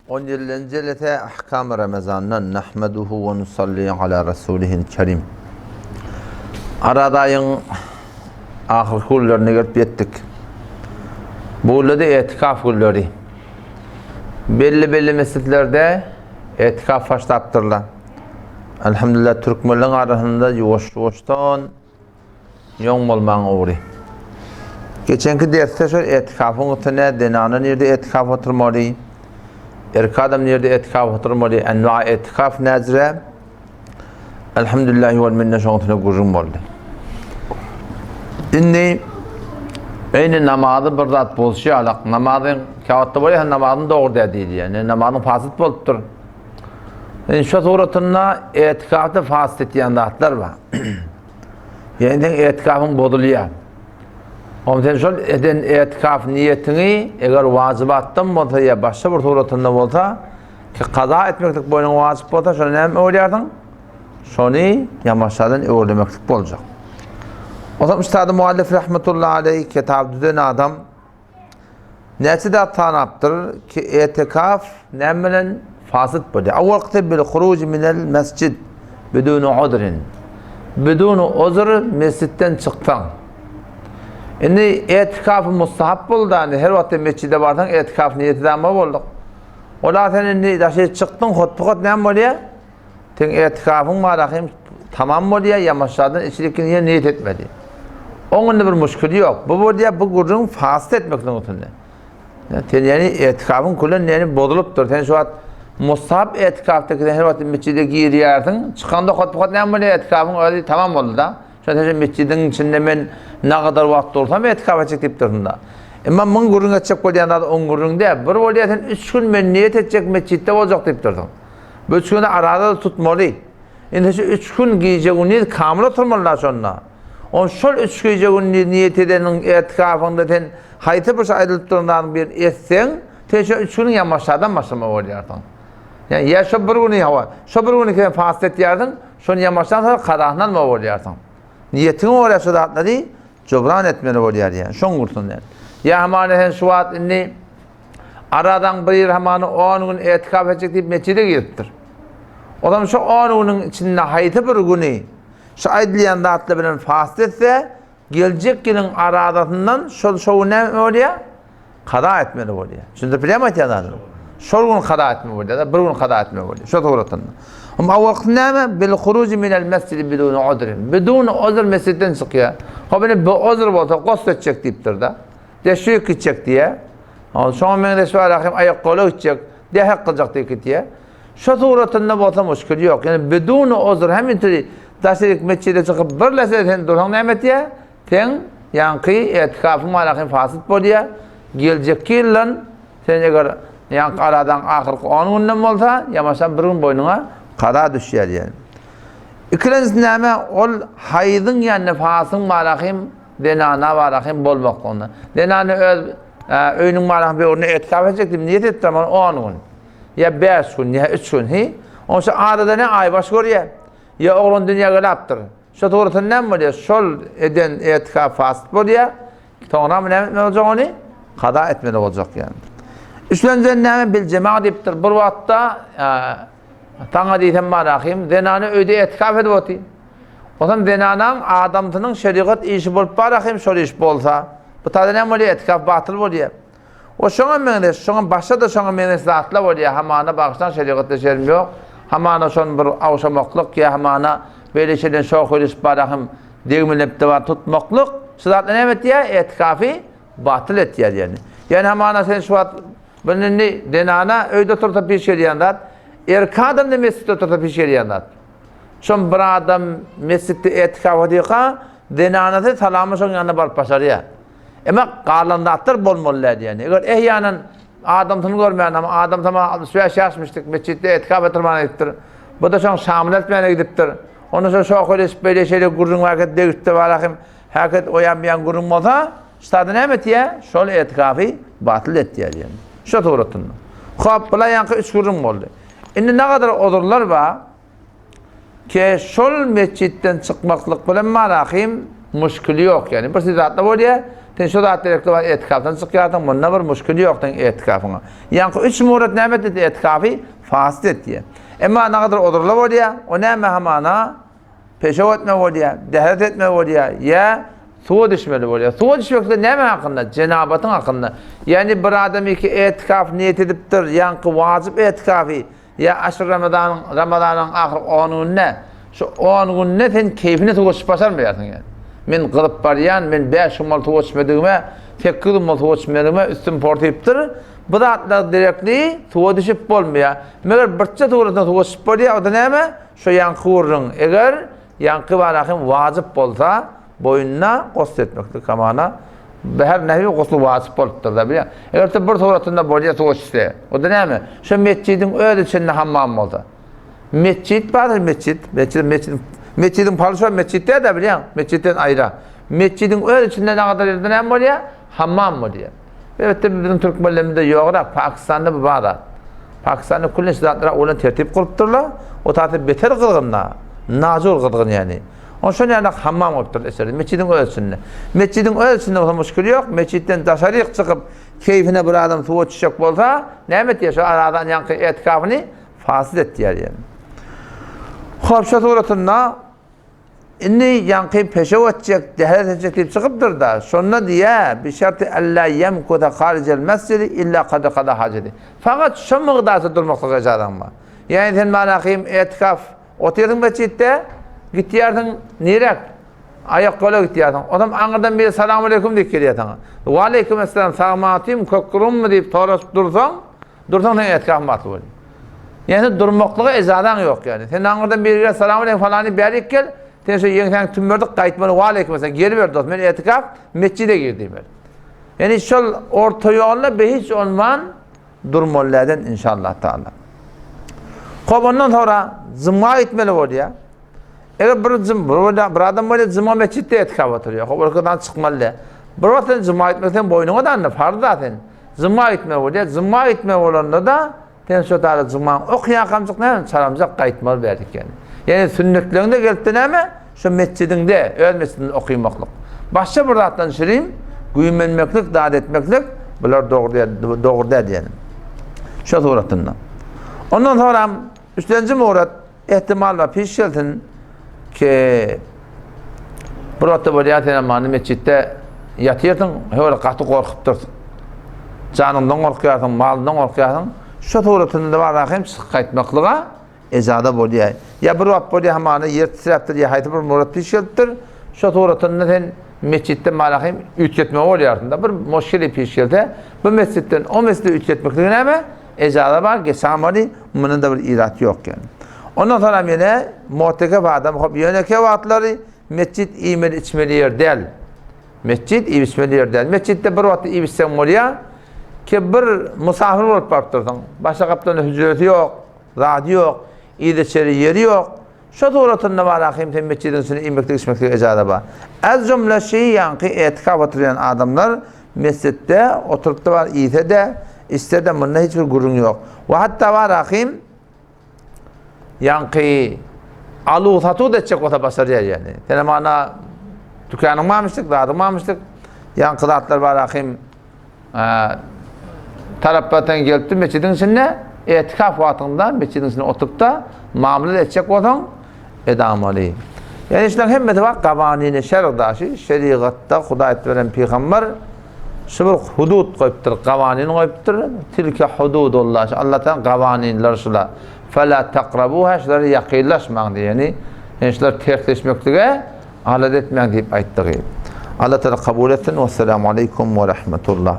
17-nji jelese Ahkam-y Ramazandan Nahmeduhu we nusalli ala rasulihil kerim. Araz aýyň ahyrky günlerine gelip ýetdik. Bu günlerde etikaf günleri. Belli-belli mesjitlerde etikaf başlapdyrlar. Elhamdülillah türkmenlerin arasynda ýuwaş-ýuwaşdan Ýoň bolmaň ugry. Geçenki dersde şol etikafyň üstüne zenana nirde etikaf oturmaly, erkek adam nirde etikaf oturmaly, enwa etikaf näcire? Elhamdülillahi wal minne şoň üstüne gürrüň boldy. Indi eýni namazy bir zat bolşy ýalak, namazyň käwagtda bolýar, namazyň dogry däl diýilýär. Ýani namazyň fasyt bolupdyr. Indi şu suratynda etikafda fasyt etýän zatlar bar. Ýani seň etikafyň bozulýar. Onda sen şol eden etikaf niýetiňi eger wajybatdan bolsa ýa başga bir suratynda bolsa, ki kaza etmeklik boýnuňa wajyp bolsa, şony näme öwürýärsiň? Şony ýamaşadan öwürlemeklik boljak. O zaman Üstad Muallif rahmetullahi aleyh kitap düzen adam Näçe zat sanapdyr ki etikaf näme bilen fasyt bolýar. Awalkysy bil huruj minel mesjid biduni uzrin. Biduni uzr mesjitden çyksaň. Indi etikaf mustahap boldy, indi her wagtda mesjide barsaň etikaf niýeti dama bolduk. Ola sen indi daşy çykdyň, hotbukat näme bolýar? Seň etikafyň bar ahim tamam bolýar, ýamaşadan içilik niýe niýet etmedi. Oň indi bir muşkili ýok. Bu bolýar, bu gürrüň fasyt etmekligiň üstünde. Sen ýani etikafyň külen ýani bozulypdyr. Sen şu wagt mustahap etikafda sen her wagt mesjide girýärsiň, çykanda hotbukat näme bolýar, etikafyň özi tamam boldy-da. Şo sen mesjidiň içinde men nagadar wagt dursam etikaf etjek diýip dursun-da. Emma muň gürrüň etjek bolýan zady oň gürrüň däl. Bir bolýar sen üç gün men niýet etjek mesjitde boljak diýip dursuň. Bu üç güni arada tutmaly. Indi şu üç gün gije-gündiz kamyl oturmaly-da şonda. On şol üç gije-gündiz niýet edeniň etikafyňda sen haýsy bir şu aýdylyp duran zadyň birini etseň, sen şo üç günüň ýamaşadan başlamaly bolýarsyň. Ýa ýa şo bir güni hawa, şo bir güni sen fast etýärsiň, şony ýamaşdan soň kazasyny almaly bolýarsyň. Niýetiňe görä şu zatlary jubran etmeli bolýar ýa. Şoň gursun ýa. Ýa hamana sen şu wagt indi Aradan bir ýyl hamany on gün etikaf etjek diýip metjide giripdir. Olam şu on günüň içinde haýsy bir güni şu aýdylýan zatlar bilen fast etse, geljek ýylyň arazasyndan şol şo gün näme bolýar? Kaza etmeli bolýar. Düşündirip bilýärmi aýtýan zadymy? Şol gün kaza etmeli bolýar, bir gün kaza etmeli bolýar. Şo suratynda. Amma awalky näme? Bil huruji minel mesjidi biduni uzrin. Biduni uzr mesjidden çykýar. Hop indi bu uzr bolsa gosl etjek diýipdir-de. Deşik gitjek diýýär. Şoňa meňzeş bar ahim aýak gola gitjek, dehek kyljak diýip gitýär. Şo suratynda bolsa muşkil ýok. Ýani bidun uzr hem intili daşaryk metjide çykyp bir lese sen dursaň näme etýär? Seň ýaňky etikafyň bar ahim fasyt bolýar. Geljekki ýyldan sen eger ýaňky aradan ahyrky 10 günden bolsa, ýamaşan bir gün boýnuňa kaza düşýär diýen. Ikilenjisi näme? Ol haýzyň ýa nifasyň bar ahim Zenana barahym bolmaklygynda. Zenany öz öýüniň barahym böwrüne etikaf etjek diýip niýet etdi, ama 10 gün. Ýa 5 gün, ýa 3 gün, hi. Onça arada ne aýbaş görýär. Ýa oglan dünýä gelapdyr. Şo suratynda näme bolýar? Şol eden etikaf fasyt bolýar. Soňra näme etmeli boljak ony? Kaza etmeli boljak ýani. Üçlenjen näme bil jema diýipdir. Bir wagtda saňa diýsem barahym, zenany öýde etikaf edip otyr. Onsoň zenanaň adamsynyň şerigat işi bolup bar ahym şol iş bolsa, bu taýda näme bolýar etikaf batyl bolýar. O şoňa meňzeş, şoňa başga-da şoňa meňzeş zatlar bolýar, hamana bagyşlaň şerigatda şerim ýok, hamana şony bir awşamaklyk ýa hamana beýle şeyden şoh edişip bar ahym degmelepde bar tutmaklyk, şu zatlar näme etýär etikafy batyl etýär ýani. Ýani hamana sen şu wagt bir indi zenana öýde otursa piş gelýän zat, erkek adam-da mesjitde otursa piş gelýän zat. Şon bir adam mesjitde etikaf otyka, zenanasy salama şoň ýanyna baryp başarýar. Emma galan zatlar bolmaly däl diýen. Eger ehýanan adamsyny görmän, ama adam sama 65 ýaşmyşdyk, mesjitde etikaf oturmana gidipdir. Bu da şoň şamyny eltmäne gidipdir. Onda şo şoh edişip beýle şeýle gürrüň weket degişdi barahym. Häket oýan biýan gürrüň bolsa, ştada näme etýär? Şol etikafy batyl etýär diýen. Şo suratynda. Hop, bular ýaňky üç gürrüň boldy. Indi nagadar ozurlar bar. Ke şol mesjitden çykmaklyk bilen marahym muşkili ýok ýani bir zatlar bolýar. Sen şu zat gerekli bar etikafdan çykýarsyň, munda bir muşkil ýok seň etikafyňa. Ýaňky üç murat näme etdi etikafy? Fasit etdi. Emma nagadyr ozurly bolýar, o näme hamana peşew etme bolýar, dähret etme bolýar, ýa suwa düşmeli bolýar. Suwa düşmekde näme hakynda? Jenabatyň hakynda. Ýagny bir adam iki etikaf niýet edipdir, ýaňky wajyp etikafy Ýa aşyr Ramazanyň, Ramazanyň ahyr on gününe, şu on günde sen keýfine suwa düşüp başarmaýarsyň ýa. Men gyzyp barýan, men bäş gün bolup suwa düşmedigime, sekiz gün bolup suwa düşmedigime üstüm porsypdyr. Bu zatlar derekli suwa düşüp bolmaýar. Meger birçe suratynda suwa düşüp bolýar, o-da näme? Şo ýaňky gürrüň. Eger ýaňky barahym wajyp bolsa, boýnuna gusl etmeklik hamana her nähili gusl wajyp bolupdyr da bilýän. Eger bir suratynda bolýar suwa düşse, o-da näme? Şo metjidiň öz içinde hammam bolsa. Metjit bardyr metjit, metjit, metjit, metjidiň paly şo metjit däl-de bilýän, metjitden aýra. Metjidiň öz içinde nagadar ýerde näme bolýar? Hammam bolýar. Elbetde biziň türkmenlerimizde ýograk, Pakistanda bu bar zat. Pakistanda külli zatlara olan tertip gurupdyrlar. O taýda beter gyzgyn-da, najur gyzgyn ýani. Onşon ýaly hammam bolupdyr içerde, metjidiň öz içinde. Metjidiň öz içinde bolsa muşkil ýok, metjitden daşaryk çykyp, keýfine bir adam suwa düşjek bolsa, näme etýär? Şo aradan ýaňky etikafyny fasyt etýär ýani. Hop, şo suratynda indi ýaňky peşew etjek, dehret etjek diýip çykypdyr-da, şonda diýýär, bi şerti alla ýemkusa harijel mesjidi illa kada kada hajeti. Fakat şo mygdarda durmaklyga ejazaň bar. Ýani sen manahym etikaf Otyrsyň metjitde, gitýärsiň niräk? Aýakgola gitýärsiň. Onam aňyrdan biri salamaleýkum diýip gelýär saňa. Waleýkim esselam, sagmatymy, kökgurummy diýip soraşyp dursaň, dursaň seň etikafyň batyl bolýar. Ýagny durmaklyga ejazaň ýok ýagny. Sen aňyrdan biri gelip salamaleýkum falany bärik gel, sen şo ýeňsäňi tümmerdik gaýtmaly waleýkim esselam geliber dost men etikaf metjide gir diýmeli. Ýagny şol orta ýolda behiç onman durmaly däden inşallah taala. Hop ondan sonra juma gitmeli bolýar. Eger bir jum bir, bir adam bolýar juma mesjitde etikap oturýar. Hop orkadan çykmaly däl. Bir wagt sen juma gitmek sen boýnuňa da farz da sen. Juma gitmeli bolýar. Juma gitmeli bolanda da sen şu taýda juma okaýarkamjyk näme çalamjak gaýtmaly bärdik ýani. Ýani sünnetlerinde gelipdi näme? Şu mesjidiňde, öz mesjidiňde okymaklyk. Başga bir zatdan şirin güýmenmeklik, zat etmeklik, bular dogry dogry däl diýenim. Şu suratynda. Ondan soňra üçlenji murat ehtimal we piş gelsin ki bir wagtda bolýar sen many mesjitde ýatyrsyň, höwre gaty gorkup dursuň. Janyňdan gorkýarsyň, malyndan gorkýarsyň. Şu suratynda bar hem çykyp gaýtmaklyga Ejada bolýar. Ýa bir wagt bolýar hamana ýer titräpdir ýa haýsy bir murat piş gelipdir. Şo suratynda sen mesjitde malahym üýtgetmeli bolýarsyň-da. Bir moşkeli piş gelse, bu mesjitden o mesjide üýtgetmekligi näme? Ejada bar, geçamaly, munda-da bir irat ýok ýani. Ondan soňam ýene mu'tekef adam hop ýönekeý wagtlary mesjit iýmeli-içmeli ýer däl. Mesjit iýip-içmeli ýer däl. Mesjitde bir wagtda iýip-içseň bolýar ki bir musafir bolup baryp dursuň. Başga gapdalynda hüjresi ýok. Zady ýok, yz-içeri ýeri ýok. Şo suratynda bar ahym sen metjidiň içinde iýmeklik içmeklige ejaza bar. Ez jümle şi ýaňky etikaf oturýan adamlar mesjitde oturypda bar iýse-de, içse-de munda hiç bir gürrüň ýok. We hatda bar ahym ýaňky aluw-satuw-da etjek bolsa başarýar ýagny. Senem ana dükanyň barmyşdyk, zadyň barmyşdyk. Ýaňky zatlar bar ahym Tarapdan gelipdi mesjidiň içinde, etikaf wagtyňda mesjidiň içinde oturyp-da mamla etjek bolsaň, edamaly. Ýani şularyň hemmesi bar gawanini şergdaşy, şerigatda Hudaý beren pygamber şu bir hudud goýupdyr, gawanin goýupdyr. Tilke hududullah, Allah Taala gawaninler şular. Fela takrabuha, şulara ýakynlaşmaň diýeni. Ýani şular tersleşmeklige Alada etmäň diýip aýtdygy. Allah Taala kabul etsin. Wesselamu aleýkum we rahmetullah.